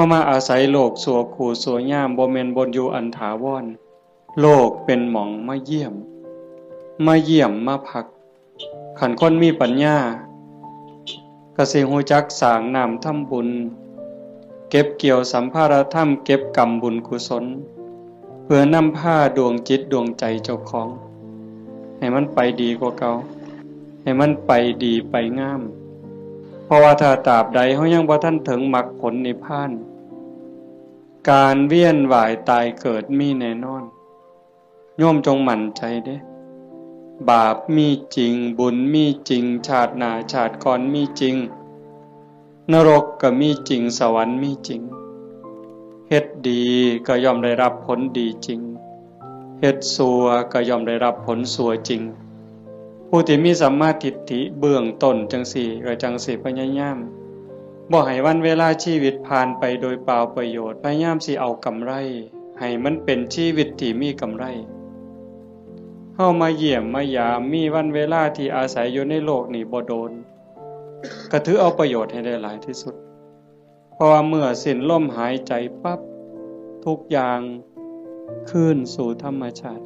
າມາອາໄສໂລກຊົ່ວຄູ່ຊົ່ວຍາມ ບໍ່ແມ່ນບ່ອນຢູ່ອັນຖາວອນ. ໂລກເປັນໝ່ອງມາຢ້ຽມ ມາຢ້ຽມມາພັກ. ຄັນຄົນມີປັນຍາ ກໍຊິຮູ້ຈັກສ້າງນ້ຳທຳບຸນ ເກັບກ່ຽວສຳພາລະທຳ ເກັບກຳບຸນກຸສົນ ເພື່ອນຳພາດວງຈິດດວງໃຈເຈົ້າຂອງ ໃຫ້ມັນໄປດີກວ່າເກົ່າ ໃຫ້ມັນໄປດີໄປງາມ. ເພາະວ່າຖ້າຕາບໃດເຮົາຍັງບໍ່ທັນເຖິງມັກຜົນນິບພານ ການວຽນວ່າຍຕາຍເກີດມີແນ່ນອນ. ໂຍມຈົ່ງໝັ້ນໃຈເດ້ ບາບມີຈິງ ບຸນມີຈິງ ຊາດໜ້າຊາດກ່ອນມີຈິງ ນະລົກກໍມີຈິງ ສະຫວັນມີຈິງ. ເຮັດດີກໍຍ່ອມໄດ້ຮັບຜົນດີຈິງ ເຮັດຊົ່ວກໍຍ່ອມໄດ້ຮັບຜົນຊົ່ວຈິງ. ຜູ້ທີ່ມີສຳມາທິດຖິເບື້ອງຕົ້ນຈັ່ງຊີ້ ກໍຈັ່ງຊິພະຍາຍາມ ບໍ່ໃຫ້ວັນເວລາຊີວິດຜ່ານໄປໂດຍເປົ່າປະໂຫຍດ, ພະຍາຍາມຊິເອົາກຳໄລ ໃຫ້ມັນເປັນຊີວິດທີ່ມີກຳໄລ. ເຮົາມາຢ້ຽມມາຢາມ ມີວັນເວລາທີ່ອາໄສຢູ່ໃນໂລກນີ້ບໍ່ໂດນ, ກະຖືເອົາປະໂຫຍດໃຫ້ໄດ້ຫຼາຍທີ່ສຸດ. ເພາະວ່າເມື່ອສິ້ນລົມຫາຍໃຈປັບ, ທຸກຢ່າງຄືນສູ່ທຳມະຊາດ.